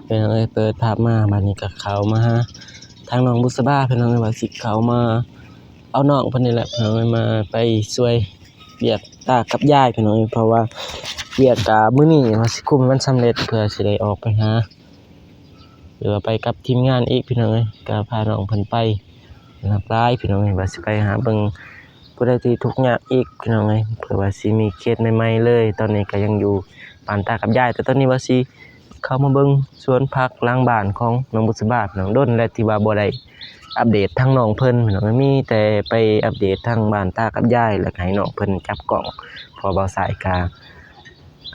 ພີ່ນ້ອງເອີຍ ເປີດພາບມາ ບາດນີ້ກໍເຂົ້າມາຫາທາງນ້ອງບຸດສະບາ ພີ່ນ້ອງເອີຍ ວ່າຊິເຂົ້າມາເອົານ້ອງເພິ່ນນີ້ແຫຼະ ພີ່ນ້ອງເອີຍ ມາໄປຊ່ວຍວຽກຕາກັບຍາຍ ພີ່ນ້ອງເອີຍ ເພາະວ່າວຽກກະມື້ນີ້ວ່າຊິຄຸມໃຫ້ມັນສຳເລັດ ເພື່ອຊິໄດ້ອອກໄປຫາ ຫຼືວ່າໄປກັບທີມງານອີກ ພີ່ນ້ອງເອີຍ ກໍພານ້ອງເພິ່ນໄປຫຼາກຫຼາຍ ພີ່ນ້ອງເອີຍ ວ່າຊິໄປຫາເບິ່ງ ຜູ້ໃດທີ່ທຸກຍາກອີກ ພີ່ນ້ອງເອີຍ ເພື່ອວ່າຊິມີເຄສໃໝ່ໆເລີຍ. ຕອນນີ້ກໍຍັງຢູ່ບ້ານຕາກັບຍາຍ ແຕ່ຕອນນີ້ວ່າຊິເຂົ້າມາເບິ່ງສວນຜັກຫຼັງບ້ານຂອງນ້ອງບຸດສະບາ ພີ່ນ້ອງ. ດົນແລ້ວທີ່ວ່າບໍ່ໄດ້ອັບເດດທາງນ້ອງເພິ່ນ ພີ່ນ້ອງເອີຍ ມີແຕ່ໄປອັບເດດທາງບ້ານຕາກັບຍາຍ ແລ້ວກໍໃຫ້ນ້ອງເພິ່ນຈັບກ້ອງ ເພາະວ່າບ່າວຊາຍກໍ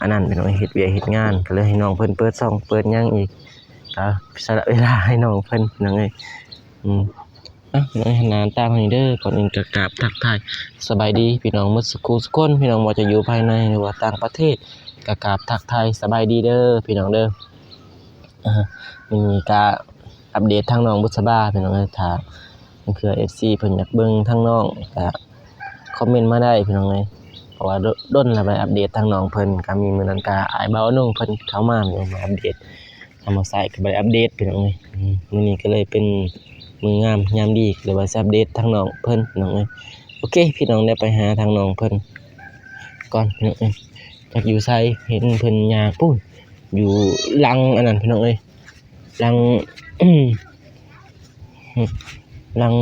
ອັນນັ້ນ ພີ່ນ້ອງເອີຍ ເຮັດວຽກເຮັດງານ ກໍເລີຍໃຫ້ນ້ອງເພິ່ນເປີດຊ່ອງເປີດຫຍັງອີກ ກໍສະຫຼະເວລາໃຫ້ນ້ອງເພິ່ນ ພີ່ນ້ອງເອີຍ ອືມ. ອ່ະ ໃນໜ້າຕາເຮົານີ້ເດີ ກ່ອນອື່ນກໍກາບທັກທາຍສະບາຍດີພີ່ນ້ອງໝົດສູ່ຄູ່ສູ່ຄົນ ພີ່ນ້ອງບໍ່ວ່າຈະຢູ່ພາຍໃນ ຫຼືວ່າຕ່າງປະເທດ ກໍກາບທັກທາຍສະບາຍດີເດີພີ່ນ້ອງເດີ. ອ່າ ມື້ນີ້ກໍອັບເດດທາງນ້ອງບຸດສະບາພີ່ນ້ອງເອີຍ ຖ້າເທື່ອເອັຟຊີເພິ່ນຢາກເບິ່ງທາງນ້ອງກໍຄອມເມັນມາໄດ້ພີ່ນ້ອງເອີຍ ເພາະວ່າດົນ ດົນແລ້ວບໍ່ໄດ້ອັບເດດທາງນ້ອງເພິ່ນ ກໍມີມື້ນັ້ນກໍອ້າຍບ່າວໜຸ່ງເພິ່ນເຂົ້າມາ ມາອັບເດດ ທຳມະຊາດກໍບໍ່ໄດ້ອັບເດດພີ່ນ້ອງເອີຍ. ອືມ ມື້ນີ້ກໍເລີຍເປັນມື້ງາມຍາມດີ ກໍເລີຍວ່າຊິອັບເດດທາງນ້ອງເພິ່ນພີ່ນ້ອງເອີຍ. ໂອເຄພີ່ນ້ອງ ດຽວໄປຫາທາງນ້ອງເພິ່ນກ່ອນພີ່ນ້ອງເອີຍ ຈັກຢູ່ໃສ ເຫັນເພິ່ນຍ່າງພຸ້ນ ຢູ່ຫຼັງອັນນັ້ນພີ່ນ້ອງເອີຍ ຫຼັງ ຫຼັງ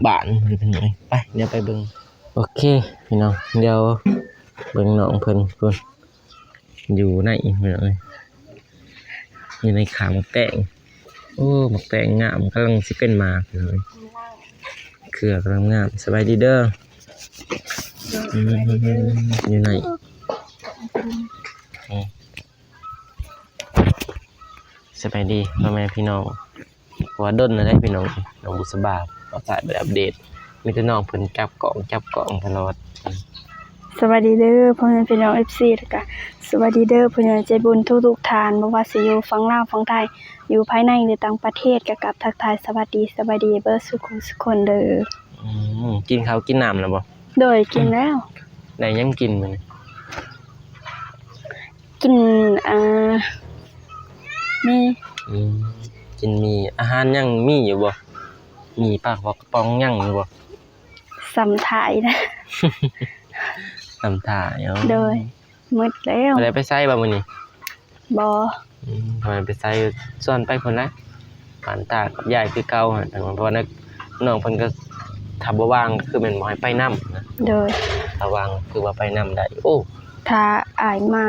ບ້ານເພິ່ນພີ່ນ້ອງເອີຍ. ໄປ ດຽວໄປເບິ່ງ. ໂອເຄພີ່ນ້ອງ ດຽວເບິ່ງນ້ອງເພິ່ນພຸ້ນ ຢູ່ໃນ ຢູ່ໃນຂ້າງໝາກແຕງ. ໂອ້ ໝາກແຕງງາມ ກຳລັງຊິເປັນໝາກເລີຍ ເຄືອກຳລັງງາມ. ສະບາຍດີເດີ ອືມ ຢູ່ໃນ ອືມ ສະບາຍດີພໍ່ແມ່ພີ່ນ້ອງ. ເພາະວ່າດົນແລ້ວເດ້ພີ່ນ້ອງ ນ້ອງບຸດສະບາ ບ່າວຊາຍບໍ່ໄດ້ອັບເດດ ມີແຕ່ນ້ອງເພິ່ນຈັບກ້ອງ ຈັບກ້ອງຕະຫຼອດ. ສະບາຍດີເດີພໍ່ແມ່ພີ່ນ້ອງເອັຟຊີ ແລ້ວກະສະບາຍດີເດີຜູ້ໃຫຍ່ໃຈບຸນທຸກໆທ່ານ ບໍ່ວ່າຊິຢູ່ຝັ່ງລາວຝັ່ງໄທ ຢູ່ພາຍໃນ ຫຼື ຕ່າງປະເທດ ກະກາບທັກທາຍສະຫວັດດີ ສະບາຍດີເບິດສູ່ຄູ່ສູ່ຄົນເດີ. ອືມ ກິນເຂົ້າກິນນ້ຳແລ້ວບໍ່? ໂດຍ ກິນແລ້ວ. ໄດ້ຫຍັງກິນມື້ນີ້? ກິນ ອ່າ ໝີ່. ອືມ ກິນໝີ່. ອາຫານຍັງມີຢູ່ບໍ່? ໝີ່ ປາກ ປາກກະປ໋ອງຍັງຢູ່ບໍ່? ສ່ຳທ້າຍນະ ສ່ຳທ້າຍ. ໂດຍ ໝົດແລ້ວ. ບໍ່ໄດ້ໄປໃສບໍ່ມື້ນີ້? ບໍ່. ອືມ ບໍ່ໄດ້ໄປໃສ ຊວນໄປພຸ້ນແຫຼະ ບ້ານຕາກັບຍາຍຄືເກົ່າຫັ້ນ ເພາະວ່ານ້ອງເພິ່ນກໍ ຖ້າບໍ່ວ່າງກໍຄືແມ່ນບໍ່ໃຫ້ໄປນຳນະ. ໂດຍ ຖ້າວ່າງຄືວ່າໄປນຳໄດ້. ໂອ້ ຖ້າອ້າຍມາ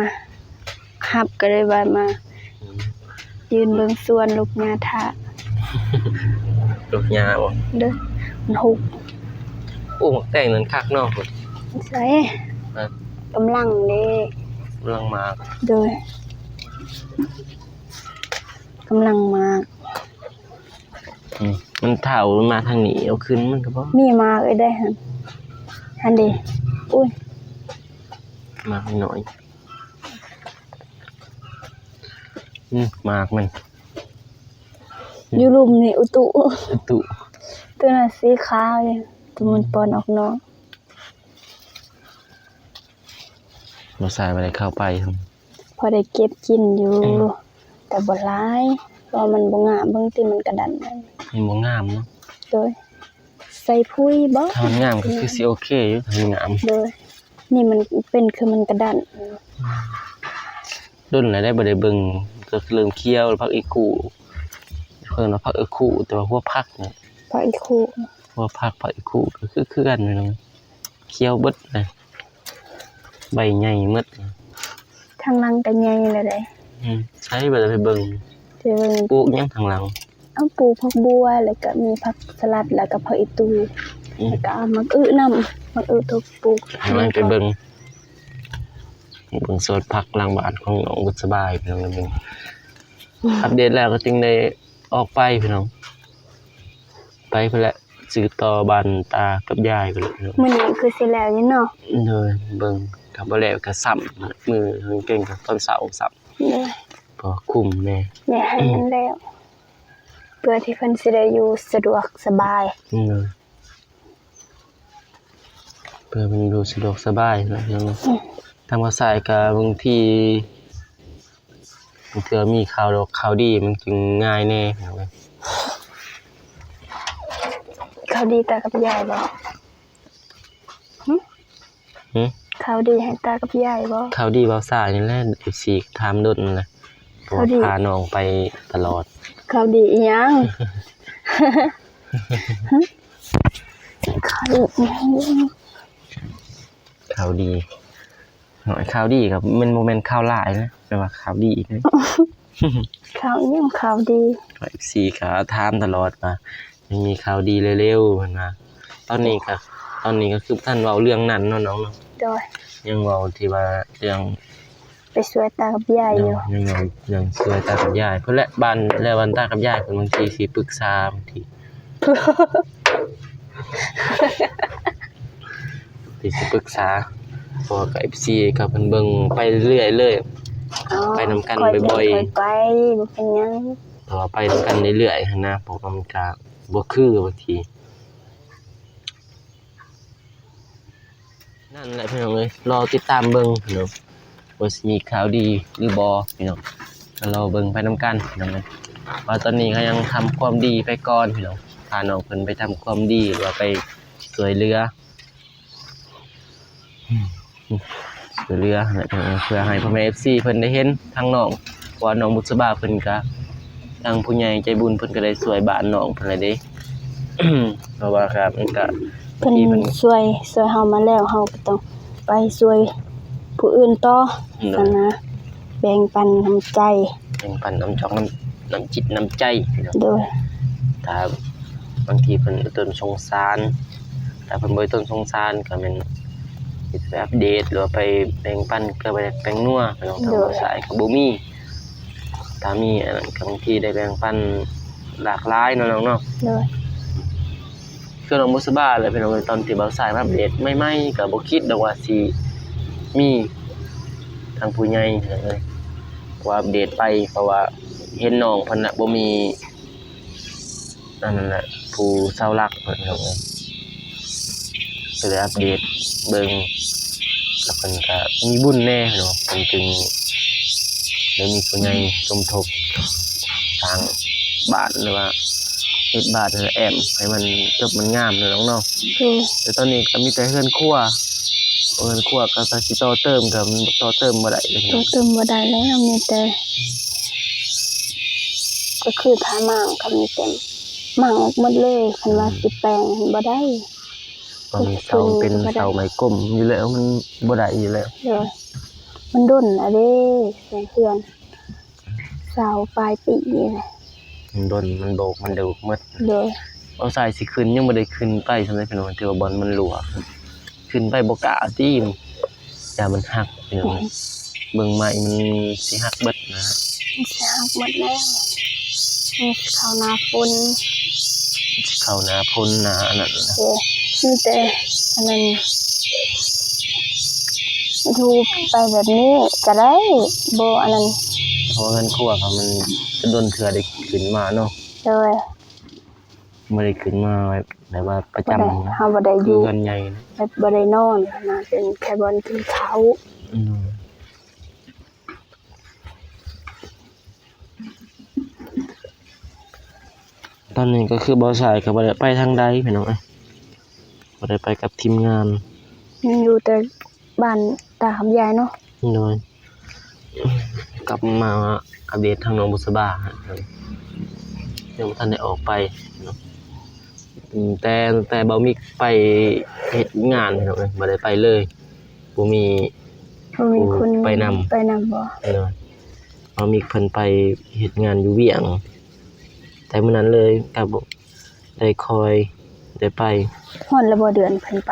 ຮັບກໍເລີຍວ່າມາ ອືມ ຢືນເບິ່ງສວນ ລູກຫຍ້າຖ້າ. ລູກຫຍ້າບໍ່? ໂດຍ ມັນຫົກ. ໂອ້ ໝາກແຕງນັ້ນຄັກເນາະ. ໃສ? ຮະ? ກຳລັງເດ້ ກຳລັງໝາກ. ໂດຍ ກຳລັງໝາກ. ອືມ ມັນເຖົ້າ ມັນມາທາງນີ້ ເອົາຂຶ້ນມັນກໍບໍ່ ມີໝາກອີກໄດ໋ຫັ້ນ ຫັ້ນເດ້. ໂອ້ຍ ໝາກນ້ອຍ. ອືມ ໝາກມັນ ອືມ ຢູ່ລຸ່ມນີ້ ອຸຕຸ ອຸຕຸ ຕົວນັ້ນສີຂາວຢູ່ ຕົວມັນປ່ອນອອກນອກ. ບໍ່ຊາຍບໍ່ໄດ້ເຂົ້າໄປ ພໍໄດ້ເກັບກິນຢູ່ ອືມ ແຕ່ບໍ່ຫຼາຍ ເພາະວ່າມັນບໍ່ງາມ ເບິ່ງຕິ ມັນກະດັນ ມັນບໍ່ງາມເນາະ. ໂດຍ ໃສ່ປຸ໋ຍບໍ່? ຖ້າມັນງາມກໍຄືຊິໂອເຄຢູ່ ຖ້າມັນງາມ. ໂດຍ ນີ້ມັນເປັນຄືມັນກະດັນ. ດົນແລ້ວໄດ໋ບໍ່ໄດ້ເບິ່ງ ກໍເລີ່ມຂຽວ ຜັກອີ່ຄູ່ ເອີ້ນວ່າຜັກອີ່ຄູ່ ແຕ່ວ່າຫົວຜັກນະ ຜັກອີ່ຄູ່ ຫົວຜັກ ຜັກອີ່ຄູ່ ກໍຄື ຄືກັນນະ ຂຽວເບິດນະ ໃບໃຫຍ່ໝົດ. ທາງຫຼັງກໍໃຫຍ່ແລ້ວເດ້. ອືມ ໃສ ບໍ່ໄດ້ໄປເບິ່ງ ໄປເບິ່ງ ປູກຫຍັງທາງຫຼັງ? ເອົາ ປູກຜັກບົວ ແລ້ວກໍມີຜັກສະຫຼັດ ແລ້ວກໍຜັກອີ່ຕູ ອືມ ແລ້ວກໍເອົາໝາກອຶນຳ ໝາກອຶ ໄປເບິ່ງ ເບິ່ງສວນຜັກຫຼັງບ້ານຂອງນ້ອງບຸດສະບາຍ ພີ່ນ້ອງເອີຍ. ອັບເດດແລ້ວກໍຈຶ່ງໄດ້ອອກໄປພີ່ນ້ອງ ໄປພຸ້ນແຫຼະ ສືບຕໍ່ບ້ານຕາກັບຍາຍພຸ້ນແຫຼະ. ມື້ນີ້ຄືຊິແລ້ວຢູ່ເນາະ. ໂດຍ ເບິ່ງ ຖ້າບໍ່ແລ້ວກໍຊ້ຳ ມື້ເຄິ່ງເກັ່ງກໍຕອນເຊົ້າຊ້ຳ. ໂດຍ ພໍຄຸມແດ່ ແມ່ນ ໃຫ້ມັນແລ້ວ ເພື່ອທີ່ເພິ່ນຊິໄດ້ຢູ່ສະດວກສະບາຍ. ໂດຍ ເພື່ອເພິ່ນຢູ່ສະດວກສະບາຍເນາະ. ອືມ ທຳມະຊາດກໍບາງທີ ເທື່ອມີຂ່າວດອກ ຂ່າວດີມັນຈຶ່ງງ່າຍແດ່ພີ່ນ້ອງເອີຍ. ຂ່າວດີຕາກັບຍາຍບໍ່? ຫຶ? ຫຶ? ຂ່າວດີໃຫ້ຕາກັບຍາຍບໍ່? ຂ່າວດີເວົ້າຊ້ານີ້ແຫຼະ ເອັຟຊີຖາມດົນນັ້ນແຫຼະ ເພາະວ່າ ຂ່າວດີ ພານ້ອງໄປຕະຫຼອດ. ຂ່າວດີອີ່ຫຍັງ? ຂ່າວດີອີ່ຫຍັງ? ຂ່າວດີ ໂອ້ຍ ຂ່າວດີກໍແມ່ນ ບໍ່ແມ່ນຂ່າວຮ້າຍນະ ແຕ່ວ່າຂ່າວດີນະ. ຂ່າວອີ່ຫຍັງ? ຂ່າວດີ ເອັຟຊີກໍຖາມຕະຫຼອດວ່າ ຍັງມີຂ່າວດີເລັວໆ ເພິ່ນວ່າ. ຕອນນີ້ກໍ ຕອນນີ້ກໍຄືບໍ່ທັນເວົ້າເລື່ອງນັ້ນເນາະນ້ອງເນາະ. ໂດຍ ຍັງເວົ້າທີ່ວ່າເລື່ອງ ໄປຊ່ວຍຕາກັບຍາຍຢູ່. ໂດຍ ຍັງເວົ້າເລື່ອງຊ່ວຍຕາກັບຍາຍພຸ້ນແຫຼະ ບ້ານ ແລ້ວບ້ານຕາກັບຍາຍເພິ່ນ ບາງທີຊິປຶກສາ ບາງທີ ທີ່ຊິປຶກສາ ເພາະວ່າກໍເອັຟຊີກໍເພິ່ນເບິ່ງໄປເລື້ອຍເລີຍ. ອໍ ໄປນຳກັນບໍ່ ຄ່ອຍໄປ ບໍ່ເປັນຫຍັງ ເພາະວ່າໄປນຳກັນເລື້ອຍໆຫັ້ນນະ ເພາະວ່າມັນກໍບໍ່ຄືບາງທີ. ນັ້ນແຫຼະພີ່ນ້ອງເອີຍ ລໍຕິດຕາມເບິ່ງພີ່ນ້ອງ ວ່າຊິມີຂ່າວດີຫຼືບໍ່ພີ່ນ້ອງ ກໍລໍເບິ່ງໄປນຳກັນພີ່ນ້ອງເອີຍ. ວ່າຕອນນີ້ກໍຍັງທຳຄວາມດີໄປກ່ອນພີ່ນ້ອງ ພານ້ອງເພິ່ນໄປທຳຄວາມດີ ຫຼືວ່າໄປຊ່ວຍເຫຼືອ ຊ່ວຍເຫຼືອຫັ້ນແຫຼະພີ່ນ້ອງ ເພື່ອໃຫ້ພໍ່ແມ່ເອັຟຊີເພິ່ນໄດ້ເຫັນທາງນ້ອງ ເພາະວ່ານ້ອງບຸດສະບາເພິ່ນກໍ ທາງຜູ້ໃຫຍ່ໃຈບຸນເພິ່ນກໍໄດ້ຊ່ວຍບ້ານນ້ອງເພິ່ນແລ້ວເດ້. ເພາະວ່າກໍມັນກໍ ເພິ່ນ ທີ່ເພິ່ນຊ່ວຍ ຊ່ວຍເຮົາມາແລ້ວ ເຮົາກໍຕ້ອງໄປຊ່ວຍຜູ້ອື່ນຕໍ່ ໂດຍ ຫັ້ນນະ ແບ່ງປັນນ້ຳໃຈ ແບ່ງປັນນ້ຳຈອກນ້ຳ ນ້ຳຈິດນ້ຳໃຈພີ່ນ້ອງ. ໂດຍ ຖ້າບາງທີເພິ່ນບໍ່ຕົ້ນສົງສານ ຖ້າເພິ່ນບໍ່ຕົ້ນສົງສານກໍແມ່ນຊິໄປອັບເດດ ຫຼືວ່າໄປແບ່ງປັນເກືອແປງນົວພີ່ນ້ອງ ທາງ ໂດຍ ບ່າວຊາຍກໍບໍ່ມີ. ຖ້າມີອັນນັ້ນກໍບາງທີໄດ້ແບ່ງປັນຫຼາກຫຼາຍເນາະນ້ອງເນາະ. ໂດຍ ຄືນ້ອງບຸດສະບາແຫຼະພີ່ນ້ອງເອີຍ ຕອນທີ່ບ່າວຊາຍມາອັບເດດໃໝ່ໆ ກໍບໍ່ຄິດດອກວ່າຊິມີທາງຜູ້ໃຫຍ່ ເອີ ກໍອັບເດດໄປ ເພາະວ່າເຫັນນ້ອງເພິ່ນນະ ບໍ່ມີ ອັນນັ້ນແຫຼະ ຜູ້ເສົາຫຼັກເພິ່ນພີ່ນ້ອງເອີຍ ກໍເລີຍອັບເດດເບິ່ງ ແລ້ວເພິ່ນກໍມີບຸນແດ່ເນາະ ເພິ່ນຈຶ່ງໄດ້ມີຜູ້ໃຫຍ່ສົມທົບສ້າງບ້ານ ຫຼືວ່າເຮັດບ້ານແອ້ມໃຫ້ມັນຈົບມັນງາມເນາະນ້ອງເນາະ. ໂດຍ ແຕ່ຕອນນີ້ກໍມີແຕ່ເຮືອນຄົວ ເຮືອນຄົວກໍ ກໍຊິຕໍ່ເຕີມ ກໍມັນຕໍ່ເຕີມບໍ່ໄດ້ເລີຍ ຕໍ່ເຕີມບໍ່ໄດ້ແລ້ວ ມີແຕ່ ກໍຄືຖ້າມ້າງກໍມີແຕ່ມ້າງອອກໝົດເລີຍ ຄັນວ່າ ອືມ ຊິແປງບໍ່ໄດ້ ກໍມີເສົາເປັນເສົາໄມ້ກົມຢູ່ແລ້ວ ມັນບໍ່ໄດ້ຢູ່ແລ້ວ. ໂດຍ ມັນດົນລະເດ້ ເຮືອນ ຊາວປາຍປີນີ້ແຫຼະ ມັນດົນ ມັນໂບກ ມັນດູກໝົດ. ໂດຍ ເອົາສາຍຊິຂຶ້ນ ຍັງບໍ່ໄດ້ຂຶ້ນໄປສ່ຳໃດພີ່ນ້ອງ ຖືວ່າບ່ອນມັນຮົ່ວ ຂຶ້ນໄປບໍ່ກ້າຕິ ຢ້ານມັນຫັກພີ່ນ້ອງ ເບິ່ງໄມ້ມັນຊິຫັກເບິດນະ ມັນຊິຫັກເບິດແລ້ວ ມັນຊິເຂົ້າໜ້າຝົນ ຊິເຂົ້າໜ້າຝົນໜ້າອັນນັ້ນ ເອີ ມີແຕ່ອັນນັ້ນ ຢູ່ໄປແບບນີ້ກໍໄດ້ ບໍ່ອັນນັ້ນ ເພາະວ່າເຮືອນຄົວເຮົາມັນກໍດົນເທື່ອໄດ້ຂຶ້ນມາເນາະ. ໂດຍ ບໍ່ໄດ້ຂຶ້ນມາແບບ ແບບວ່າປະຈຳ ບໍ່ໄດ້ ເຮົາບໍ່ໄດ້ຢູ່ ຄືເຮືອນໃຫຍ່ນະ ແບບບໍ່ໄດ້ນອນນະ ເປັນແຄ່ບ່ອນກິນເຂົ້າ. ອືມ ຕອນນີ້ກໍຄືບ່າວຊາຍກໍບໍ່ໄດ້ໄປທາງໃດພີ່ນ້ອງເອີຍ ບໍ່ໄດ້ໄປກັບທີມງານ ຍັງຢູ່ແຕ່ ບ້ານຕາກັບຍາຍເນາະ. ໂດຍ ກັບມາອັບເດດທາງນ້ອງບຸດສະບາ ຍັງບໍ່ທັນໄດ້ອອກໄປເນາະ ແຕ່ ແຕ່ບ່າວມິກໄປເຮັດງານພີ່ນ້ອງເອີຍ ບໍ່ໄດ້ໄປເລີຍ ບໍ່ມີ ບໍ່ມີຄົນໄປນຳ ໄປນຳບໍ່? ໂດຍ ບ່າວມິກເພິ່ນໄປເຮັດງານຢູ່ວຽງ ແຕ່ມື້ນັ້ນເລີຍກໍບໍ່ໄດ້ຄ່ອຍໄດ້ໄປ. ຮອດແລ້ວບໍ່ເດືອນເພິ່ນໄປ?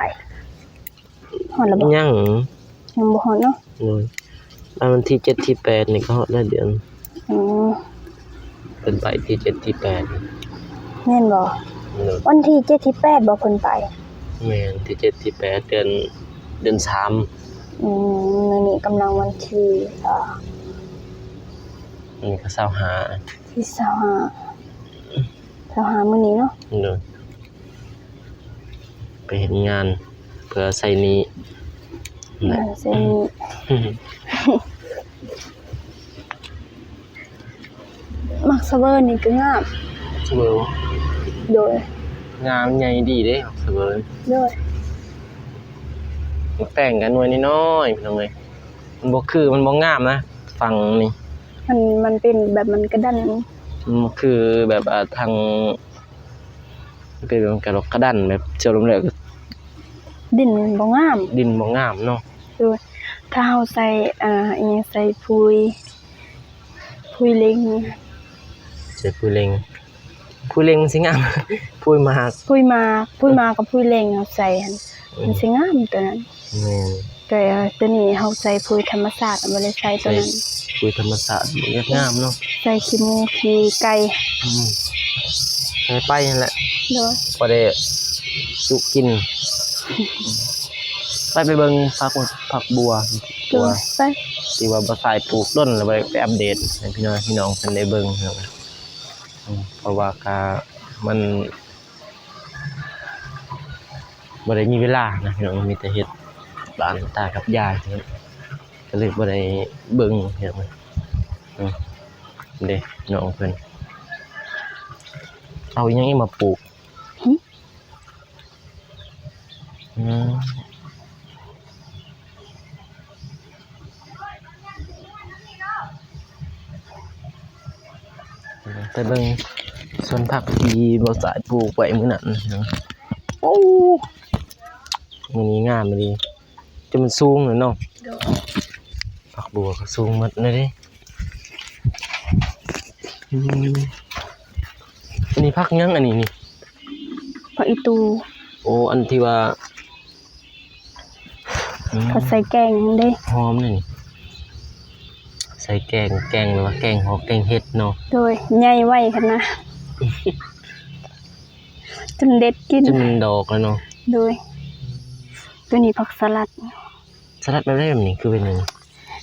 ຮອດແລ້ວບໍ່? ຍັງ ຍັງບໍ່ຮອດເນາະ. ໂດຍ ປະມານວັນທີເຈັດທີແປດນີ້ກໍຮອດແລ້ວເດືອນ. ອືມ ເພິ່ນໄປທີເຈັດທີແປດ ແມ່ນບໍ່? ໂດຍ ວັນທີເຈັດທີແປດບໍ່ເພິ່ນໄປ? ແມ່ນ ທີເຈັດທີແປດ ເດືອນ ເດືອນສາມ. ອືມ ມື້ນີ້ກຳລັງວັນທີ ເອີ ນີ້ກໍຊາວຫ້າ ທີຊາວຫ້າ ຊາວຫ້າມື້ນີ້ເນາະ. ໂດຍ ໄປເຮັດງານເພື່ອໃຊ້ໜີ້ ເອີ ໃຊ້ໜີ້. ໂດຍ ໃຊ້ໜີ້. ອືມ ໂດຍ ສະເວີນີ້ກໍງາມ. ສະເວີບໍ່? ໂດຍ. ງາມໃຫຍ່ດີເດ້ ສະເວີ. ໂດຍ. ແຕ່ງກັນໜ່ວຍນ້ອຍໆ ພີ່ນ້ອງເອີຍ. ມັນບໍ່ຄື ມັນບໍ່ງາມນະ ຝັ່ງນີ້. ມັນ ມັນເປັນແບບມັນກະດັນ. ມັນຄືແບບ ອ່າ ທາງ ເປັນກະດອກກະດັນ ແບບເຈົ້າລົມແລ້ວ ດິນບໍ່ງາມ. ດິນບໍ່ງາມເນາະ. ໂດຍ. ຖ້າເຮົາໃສ່ ອ່າ ອີ່ຫຍັງ ໃສ່ປຸຍ ປຸຍເລັງ. ໃສ່ປຸຍເລັງ. ປຸຍເລັງມັນຊິງາມ. ປຸຍໝາກ. ປຸຍໝາກ ປຸຍໝາກກັບປຸຍເລັງເຮົາໃສ່ຫັ້ນ ອືມ ມັນຊິງາມໂຕນັ້ນ. ແມ່ນ. ແຕ່ໂຕນີ້ເຮົາໃສ່ປຸຍທຳມະຊາດ ບໍ່ໄດ້ໃສ່ໂຕນັ້ນ. ໃສ່ປຸຍທຳມະຊາດ ມັນຈະງາມເນາະ. ໃສ່ຂີ້ໝູຂີ້ໄກ່. ອືມ ໃສ່ໄປຫັ້ນແຫຼະ. ໂດຍ. ພໍໄດ້ຈຸກິນ. ໄປ ໄປເບິ່ງຜັກ ຜັກບົວ. ໂດຍ. ໄປ ທີ່ວ່າບໍ່ສາຍປູກດົນແລ້ວ ບໍ່ໄດ້ໄປອັບເດດໃຫ້ພີ່ນ້ອງ ພີ່ນ້ອງເພິ່ນໄດ້ເບິ່ງ. ອືມ ເພາະວ່າກະມັນບໍ່ໄດ້ມີເວລານະພີ່ນ້ອງ ມີແຕ່ເຮັດບ້ານຕາກັບຍາຍ ກໍເລີຍບໍ່ໄດ້ເບິ່ງພີ່ນ້ອງ. ອືມ ເດ້ ນ້ອງເພິ່ນເອົາອີ່ຫຍັງອີກມາປູກ? ຫຶ? ອືມ ໄປເບິ່ງສວນຜັກທີ່ບໍ່ສາຍປູກໄວ້ມື້ນັ້ນ. ໂອ້ ມື້ນີ້ງາມອີ່ຫຼີ ຈົນມັນສູງແລ້ວເນາະ. ໂດຍ. ຜັກບົວກໍສູງໝົດແລ້ວເດ້. ອືມ ອັນນີ້ຜັກຫຍັງອັນນີ້ນີ້? ຜັກອີຕູ. ໂອ້ ອັນທີ່ວ່າ ອືມ ເຂົາໃສ່ແກງຫັ້ນເດ້. ຫອມນີ້ ໃສ່ແກງ ແກງແບບວ່າແກງຫອກແກງເຫັດເນາະ. ໂດຍ. ໃຫຍ່ໄວຂະໜາດ ຈົນເດັດກິນ ຈົນມັນດອກແລ້ວເນາະ. ໂດຍ. ໂຕນີ້ຜັກສະຫຼັດ. ສະຫຼັດແບບໃດແບບນີ້ ຄືເປັນແບບນີ້?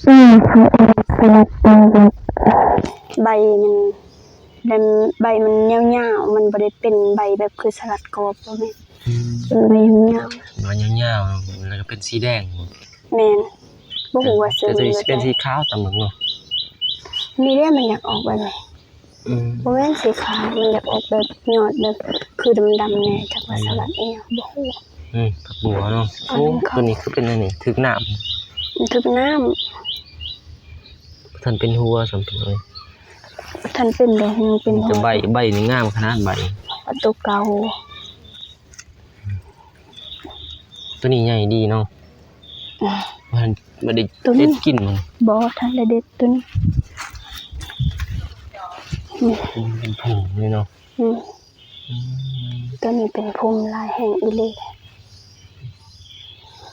ອືມ ສະຫຼັດແບບ ໃບມັນ ແບບໃບມັນຍາວໆ ມັນບໍ່ໄດ້ເປັນໃບແບບຄືສະຫຼັດກອບ ບໍ່ແມ່ນ. ອືມ ເປັນໃບຍາວໆ ໃບຍາວໆ ແລ້ວກໍເປັນສີແດງ. ແມ່ນ. ບໍ່ຮູ້ວ່າຊື່ ແຕ່ຊິເປັນສີຂາວຕາມເບິ່ງເນາະ. ນີ້ເດ້ ມັນຢາກອອກແບບນີ້. ອືມ ບໍ່ແມ່ນສີຂາວ ມັນຢາກອອກແບບຍອດແບບຄືດຳໆແດ່ ຈັກວ່າ ອືມ ສະຫຼັດອີ່ຫຍັງ ບໍ່ຮູ້. ອືມ ຜັກບົວເນາະ. ໂອ້ ໂຕນີ້ຄືເປັນອັນນີ້ ຖືກນ້ຳ. ຖືກນ້ຳ. ບໍ່ທັນເປັນຫົວຊ້ຳ ພີ່ນ້ອງເອີຍ. ບໍ່ທັນເປັນດອກ ຍັງເປັນຫົວ. ແຕ່ໃບ ໃບນີ້ງາມຂະໜາດໃບ. ໂຕເກົ່າ. ໂຕນີ້ໃຫຍ່ດີເນາະ. ອືມ ບໍ່ທັນ ບໍ່ໄດ້ ໂຕນີ້ ເດັດກິນມັນ. ບໍ່ທັນໄດ້ເດັດໂຕນີ້. ອືມ ເປັນຜຸ່ມເລີຍເນາະ. ອືມ ອືມ ໂຕນີ້ເປັນຜຸ່ມຫຼາຍແຮງອີ່ຫຼີ.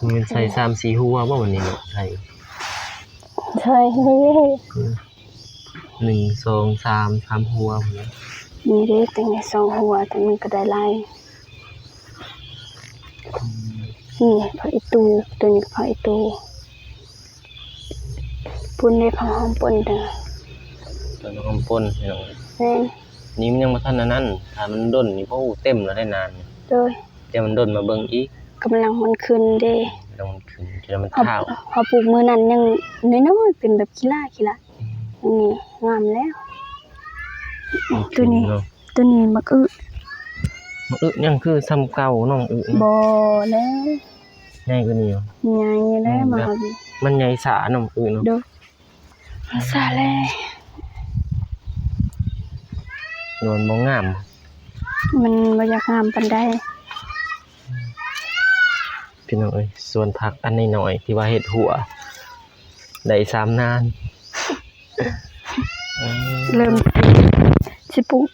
ແມ່ນໃສ່ສາມສີ່ຫົວບໍ່ ວັນນີ້ເນາະ? ໃສ່ ໃສ່ ອືມ ໜຶ່ງ ສອງ ສາມ ສາມຫົວພຸ້ນແຫຼະ. ນີ້ເດ້ ຈັ່ງໄດ້ສອງຫົວ ແຕ່ມັນກໍໄດ້ຫຼາຍ. ອືມ ນີ້ຜັກອີຕູ ໂຕນີ້ຜັກອີຕູ ພຸ້ນເດ້ ຜັກຫອມປົ່ນເດີ. ຕົ້ນຫອມປົ່ນ ພີ່ນ້ອງ. ແມ່ນ. ນີ້ມັນຍັງບໍ່ທັນອັນນັ້ນ ຖ້າມັນດົນນີ້ ໂອ້ ເຕັມແລ້ວໄດ໋ນານ. ໂດຍ. ແຕ່ມັນດົນມາເບິ່ງອີກ ກຳລັງມັນຂຶ້ນເດ້. ກຳລັງມັນຂຶ້ນ ຈະໄດ້ມັນທ້າວ. ເຮົາ ເຮົາປູກມື້ນັ້ນຍັງນ້ອຍໆ ເປັນແບບຂີ້ຫຼ້າໆ. ອືມ ນີ້ງາມແລ້ວ. ໂຕນີ້ ໂຕນີ້ໝາກອຶ ໝາກອຶຍັງຄືສ່ຳເກົ່າເນາະ ໝາກອຶເນາະ. ບໍ່ແລ້ວ ໃຫຍ່ກວ່ານີ້. ໃຫຍ່ແລ້ວ ອືມ ໝາກອຶ ມັນໃຫຍ່ຊ້າເນາະ ໝາກອຶເນາະ. ໂດຍ. ສາແລ ມັນບໍ່ງາມ ມັນບໍ່ຢາກງາມປານໃດ. ພີ່ນ້ອງເອີຍ ສວນຜັກອັນນ້ອຍໆ ທີ່ວ່າເຮັດຫົວໄດ້ສາມນານ. ເອີ ເລີ່ມຊິ ຊິປູກ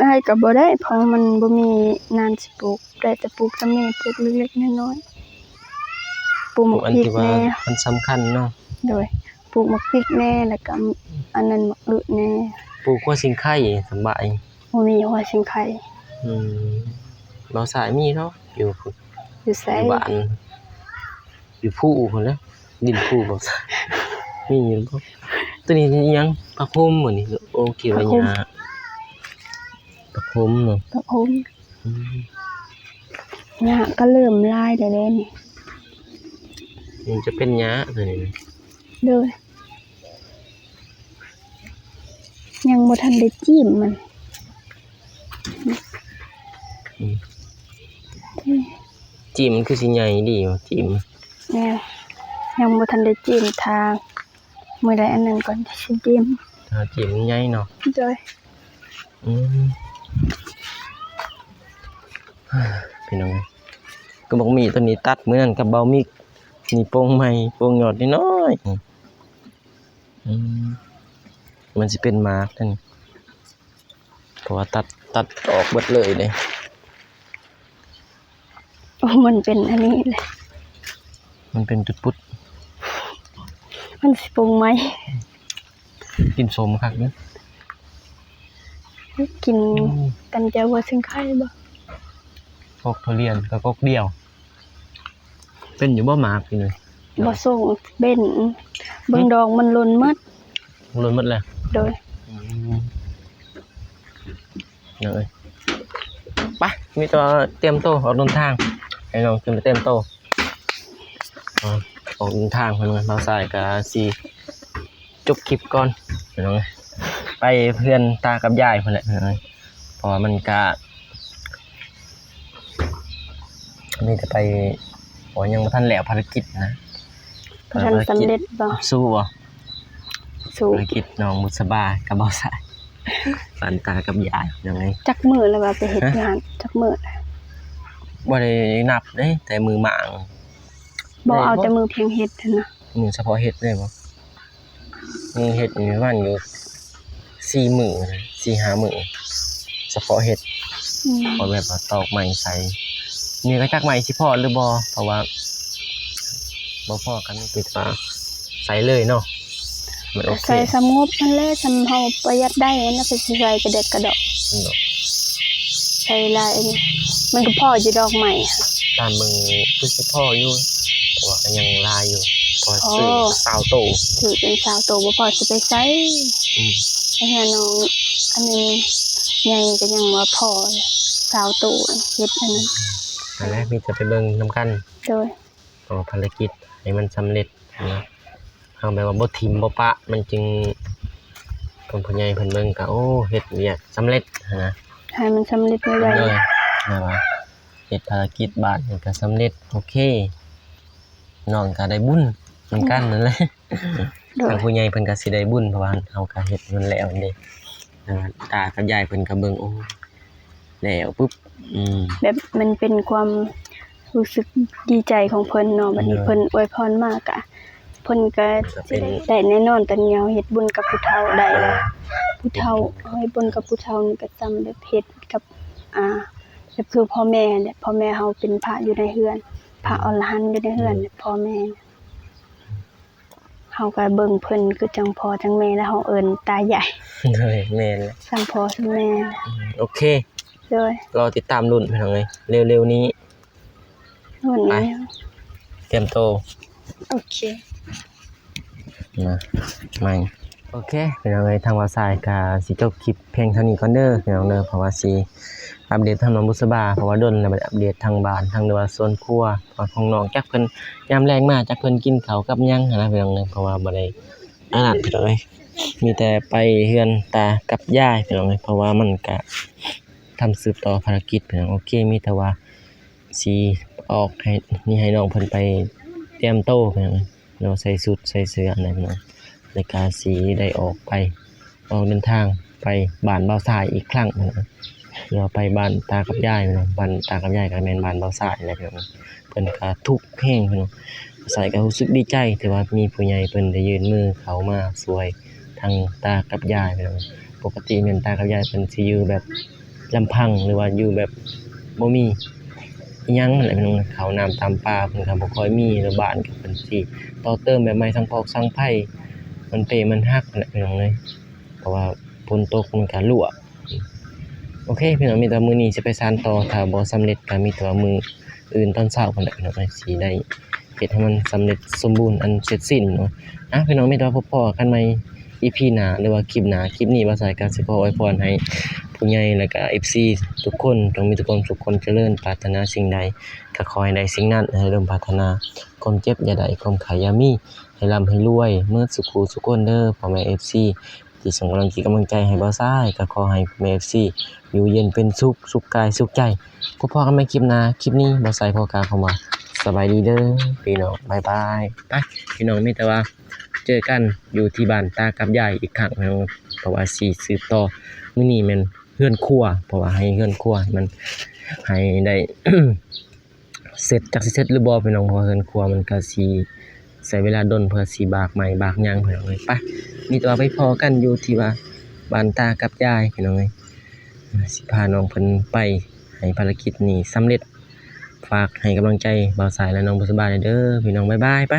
ຫຼາຍກໍບໍ່ໄດ້ ເພາະມັນບໍ່ມີນານຊິປູກ ໄດ້ແຕ່ປູກສ່ຳນີ້ ປູກເລັກໆນ້ອຍໆ ປູກໝາກພິກແດ່ ອັນທີ່ວ່າມັນສຳຄັນເນາະ. ໂດຍ. ປູກໝາກພິກແດ່ ແລ້ວກໍອັນນັ້ນໝາກອຶແດ່. ປູກຫົວຊິງໄຄສຳບາຍ. ບໍ່ມີຫົວຊິງໄຄ. ອືມ ເບົາສາຍມີເນາະ ຢູ່ ຢູ່ໃສ? ຢູ່ບ້ານ ຢູ່ພູພຸ້ນແຫຼະ ດິນພູເບົາສາຍ ມີຢູ່ບໍ່? ໂຕນີ້ອີ່ຫຍັງ? ຜັກໂຮມບໍ່ນີ້? ໂອເຄ ຜັກໂຮມ ຫຍ້າ ຜັກໂຮມເນາະ ຜັກໂຮມ. ອືມ ຫຍ້າກໍເລີ່ມຫຼາຍແລ້ວເດ້ນີ້ ມັນຈະເປັນຫຍ້າໂຕນີ້. ໂດຍ. ຫ ຍັງບໍ່ທັນໄດ້ຈີ້ມມັນ. ອືມ ຈີ້ມມັນຄືຊິໃຫຍ່ດີຫວາ ຈີ້ມ ແມ່ນ ຍັງບໍ່ທັນໄດ້ຈີ້ມ ຖ້າມື້ໃດອັນນັ້ນກ່ອນຈັ່ງຊິຈີ້ມ. ຖ້າຈີ້ມມັນໃຫຍ່ເນາະ. ໂດຍ. ອືມ ພີ່ນ້ອງເອີຍ ກໍບັກໝີ່ຕົວນີ້ຕັດມື້ນັ້ນກັບເບົາມິກ ນີ້ໂປ່ງໃໝ່ ໂປ່ງຍອດນ້ອຍໆ. ອືມ ມັນຊິເປັນໝາກເດ້ນີ້ ເພາະວ່າຕັດ ຕັດອອກເບິດເລີຍເດ້. ໂອ້ ມັນເປັນອັນນີ້ແຫຼະ ມັນເປັນປຸດໆ ມັນຊິໂປ່ງໃໝ່. ກິນສົ້ມຄັກເດ້ ກິນ ອືມ ຕຳແຈ່ວຫົວຊຶງໄຄບໍ່? ກົກທຸລຽນກໍກົກດຽວ. ເປັນຢູ່ບໍ່ໝາກນີ້? ບໍ່ສົ່ງເປັນ ເບິ່ງ ຫຶ ດອກມັນຫຼົ່ນໝົດ. ຫຼົ່ນໝົດແລ້ວ? ໂດຍ. ອືມ ເອີຍ ໄປ ມີແຕ່ວ່າຕຽມໂຕອອກເດີນທາງ ໃຫ້ນ້ອງຂຶ້ນໄປຕຽມໂຕ ອາ ອອກເດີນທາງເພິ່ນ ບ່າວຊາຍກໍຊິ ຈົບຄລິບກ່ອນພີ່ນ້ອງເອີຍ ໄປເຮືອນຕາກັບຍາຍພຸ້ນແຫຼະພີ່ນ້ອງເອີຍ ເພາະວ່າມັນກະ ມີແຕ່ໄປ ໂອ້ ຍັງບໍ່ທັນແລ້ວພາລະກິດນະ. ບໍ່ທັນສຳເລັດບໍ່? ສູ້ບໍ່? ສູ້. ພາລະກິດນ້ອງບຸດສະບາກັບບ່າວຊາຍ ບ້ານຕາກັບຍາຍພີ່ນ້ອງເອີຍ. ຈັກມື້ແລ້ວວ່າໄປເຮັດ ຮະ? ຢູ່ຫັ້ນ ຈັກມື້? ບໍ່ໄດ້ນັບເດ້ ແຕ່ມື້ໝ້າງ ບໍ່ ເອົາແຕ່ມື້ພຽງເຮັດຫັ້ນນະ. ມື້ສະເພາະເຮັດເລີຍບໍ່? ມື້ເຮັດນີ້ປະມານຢູ່ສີ່ມື້ ສີ່ຫ້າມື້ ສະເພາະເຮັດ. ອືມ ເພາະແບບວ່າຕອກໄມ້ໃສ່ ນີ້ກໍຈັກໄມ້ຊິພໍ້ຫຼືບໍ່ ເພາະວ່າບໍ່ພໍ້ກໍມີແຕ່ວ່າໃສ່ເລີຍເນາະ ມັນໂອເຄ. ໃສ່ສ່ຳງົບຫັ້ນແຫຼະ ສ່ຳເຮົາປະຢັດໄດ້ ແລ້ວກໍຊິໃສ່ກະເດັກກະເດາະ ເນາະ. ໃສ່ຫຼາຍ ອັນນີ້ມັນກໍພໍ້ຢູ່ດອກໄມ້ ຕາມເບິ່ງຄືຊິພໍ້ຢູ່ ແຕ່ວ່າກໍຍັງຫຼາຍຢູ່ ເພາະວ່າຊື້ ອໍ ຊາວໂຕ ຊື້ເປັນຊາວໂຕ ບໍ່ພໍ້ຊິໄປໃສ່. ອືມ ໄປຫານ້ອງ ອັນນີ້ໃຫຍ່ກໍຍັງວ່າພໍ້ຊາວໂຕ ເຮັດອັນນັ້ນ. ນັ້ນແຫຼະ ມີແຕ່ໄປເບິ່ງນຳກັນ. ໂດຍ. ເພາະວ່າພາລະກິດໃຫ້ມັນສຳເລັດນະ ເຮົາແບບວ່າບໍ່ຖິ້ມບໍ່ປະ ມັນຈຶ່ງ ເພິ່ນ ຜູ້ໃຫຍ່ເພິ່ນເບິ່ງກໍ ໂອ້ ເຮັດວຽກສຳເລັດຫັ້ນນະ ໃຫ້ມັນສຳເລັດໄວໆ. ໂດຍ. ແບບວ່າເຮັດພາລະກິດບ້ານນີ້ກໍສຳເລັດ ໂອເຄ ນ້ອງກໍໄດ້ບຸນນຳກັນນັ້ນແຫຼະ. ໂດຍ. ທາງຜູ້ໃຫຍ່ເພິ່ນກໍຊິໄດ້ບຸນ ເພາະວ່າເຮົາກໍເຮັດໃຫ້ມັນແລ້ວເດ້ ແຕ່ວ່າຕາກັບຍາຍເພິ່ນກໍເບິ່ງ ໂອ້ ແລ້ວປຶບ ອືມ ແບບມັນເປັນຄວາມຮູ້ສຶກດີໃຈຂອງເພິ່ນເນາະ. ບັດນີ້ ໂດຍ ເພິ່ນອວຍພອນມາກະ ເພິ່ນກະ ກະ ຊິ ເປັນ ໄດ້ ໄດ້ແນ່ນອນ. ຕອນນີ້ເຮົາເຮັດບຸນກັບຜູ້ເຖົ້າໄດ້ແລ້ວ ຜູ້ເຖົ້າ ເຮັດບຸນກັບ ເຮົາເຮັດບຸນກັບຜູ້ເຖົ້ານີ້ກະສ່ຳແບບເຮັດກັບ ອ່າ ແບບຄືພໍ່ແມ່ຫັ້ນແຫຼະ ພໍ່ແມ່ເຮົາເປັນພະຢູ່ໃນເຮືອນ ພະ ອືມ ອໍລະຫັນຢູ່ໃນເຮືອນ ອືມ ແບບພໍ່ແມ່ ເຮົາກໍເບິ່ງເພິ່ນຄືຈັ່ງພໍ່ຈັ່ງແມ່ ແລ້ວເຮົາເອີ້ນຕາຍາຍ. ໂດຍ ແມ່ນແຫຼະ ສ່ຳພໍ່ສ່ຳແມ່. ອືມ ໂອເຄ ໂດຍ ລໍຕິດຕາມລຸ້ນພີ່ນ້ອງເອີຍ ເລັວໆນີ້. ໄປ ຕຽມໂຕ. ໂອເຄ ມາ ມາ ໂອເຄ ພີ່ນ້ອງເອີຍ ທາງບ່າວຊາຍກໍຊິຈົບຄລິບພຽງເທົ່ານີ້ກ່ອນເດີພີ່ນ້ອງເດີ ເພາະວ່າຊິອັບເດດທາງນ້ອງບຸດສະບາ ເພາະວ່າດົນແລ້ວບໍ່ໄດ້ອັບເດດທາງບ້ານ ທາງ ຫຼືວ່າສວນຄົວ ເພາະວ່າຂອງນ້ອງ ຈັກເພິ່ນ ຍາມແລງມາ ຈັກເພິ່ນກິນເຂົ້າກັບຫຍັງຫັ້ນນະພີ່ນ້ອງເອີຍ ເພາະວ່າບໍ່ໄດ້ອັນນັ້ນພີ່ນ້ອງເອີຍ ມີແຕ່ໄປເຮືອນຕາກັບຍາຍພີ່ນ້ອງເອີຍ ເພາະວ່າມັນກະທຳສືບຕໍ່ພາລະກິດພີ່ນ້ອງ. ໂອເຄ ມີແຕ່ວ່າຊິອອກໃຫ້ ນີ້ໃຫ້ນ້ອງເພິ່ນໄປຕຽມໂຕພີ່ນ້ອງເອີຍ ເນາະ ໃສ່ຊຸດໃສ່ເສື້ອອັນນັ້ນເນາະ ແລ້ວກະຊິໄດ້ອອກໄປ ອອກເດີນທາງໄປບ້ານບ່າວຊາຍອີກຄັ້ງ ຫຼືວ່າໄປບ້ານຕາກັບຍາຍເນາະ. ບ້ານຕາກັບຍາຍກໍແມ່ນບ້ານບ່າວຊາຍແຫຼະພີ່ນ້ອງ ເພິ່ນກໍທຸກແຮງພີ່ນ້ອງ. ບ່າວຊາຍກໍຮູ້ສຶກດີໃຈທີ່ວ່າມີຜູ້ໃຫຍ່ເພິ່ນໄດ້ຍື່ນມືເຂົ້າມາຊ່ວຍທາງຕາກັບຍາຍພີ່ນ້ອງ. ປົກກະຕິແມ່ນຕາກັບຍາຍເພິ່ນຊິຢູ່ແບບລຳພັງ ຫຼືວ່າຢູ່ແບບບໍ່ມີອີ່ຫຍັງຫັ້ນແຫຼະພີ່ນ້ອງ. ເຂົ້ານ້ຳຕຳປາເພິ່ນກໍບໍ່ຄ່ອຍມີ ແລ້ວບ້ານກໍເພິ່ນຊິຕໍ່ເຕີມແບບໃໝ່ ສັງພອກສັງໄພ ມັນເປມັນຫັກຫັ້ນແຫຼະພີ່ນ້ອງເອີຍ ເພາະວ່າຝົນຕົກມັນກະຮົ່ວ. ໂອເຄພີ່ນ້ອງ ມີແຕ່ມື້ນີ້ຊິໄປສານຕໍ່ ຖ້າບໍ່ສຳເລັດກະມີແຕ່ວ່າມື້ອື່ນຕອນເຊົ້າພຸ້ນແຫຼະພີ່ນ້ອງເອີຍ ຊິໄດ້ເຮັດໃຫ້ມັນສຳເລັດສົມບູນອັນເສັດສິ້ນເນາະ. ອ່າ ພີ່ນ້ອງ ມີແຕ່ວ່າພົບພໍ້ກັນໃໝ່ອີພີໜ້າ ຫຼືວ່າຄລິບໜ້າ. ຄລິບນີ້ບ່າວຊາຍກະຊິຂໍອວຍພອນໃຫ້ຜູ້ໃຫຍ່ ແລະກະເອັຟຊີທຸກຄົນ ຈົ່ງມີແຕ່ຄວາມສຸກຄວາມຈະເລີນ ປາດຖະໜາສິ່ງໃດກະຂໍໃຫ້ໄດ້ສິ່ງນັ້ນ ໃຫ້ສົມປາດຖະໜາ ຄວາມເຈັບຢ່າໄດ້ ຄວາມໄຂ້ຢ່າມີ ໃຫ້ລ່ຳໃຫ້ລວຍເໝິດສູ່ຄູ່ສູ່ຄົນເດີ ພໍ່ແມ່ເອັຟຊີ ທີ່ສົ່ງກຳລັງຈິດກຳລັງໃຈໃຫ້ບ່າວຊາຍ. ກໍຂໍໃຫ້ແມ່ເອັຟຊີຢູ່ເຢັນເປັນສຸກ ສຸກກາຍສຸກໃຈ. ພໍ້ກັນໃໝ່ຄລິບໜ້າ. ຄລິບນີ້ບ່າວຊາຍຂໍກ່າວຄຳວ່າສະບາຍດີເດີພີ່ນ້ອງ ບາຍບາຍ. ໄປພີ່ນ້ອງ ມີແຕ່ວ່າເຈີກັນຢູ່ທີ່ບ້ານຕາກັບຍາຍອີກຄັ້ງພີ່ນ້ອງ ເພາະວ່າຊິສືບຕໍ່. ມື້ນີ້ແມ່ນເຮືອນຄົວ ເພາະວ່າໃຫ້ເຮືອນຄົວມັນໃຫ້ໄດ້ ເສັດ ຈັກຊິເສັດຫຼືບໍ່ພີ່ນ້ອງ ເພາະວ່າເຮືອນຄົວມັນກະຊິໃຊ້ເວລາດົນ ເພື່ອຊິບາກໄມ້ບາກຫຍັງພີ່ນ້ອງເອີຍ. ໄປ ມີແຕ່ວ່າໄປພໍ້ກັນຢູ່ທີ່ວ່າບ້ານຕາກັບຍາຍພີ່ນ້ອງເອີຍ. ຊິພານ້ອງເພິ່ນໄປໃຫ້ພາລະກິດນີ້ສຳເລັດ. ຝາກໃຫ້ກຳລັງໃຈບ່າວຊາຍ ແລະ ນ້ອງບຸດສະບາແດ່ເດີພີ່ນ້ອງ ບາຍບາຍ. ໄປ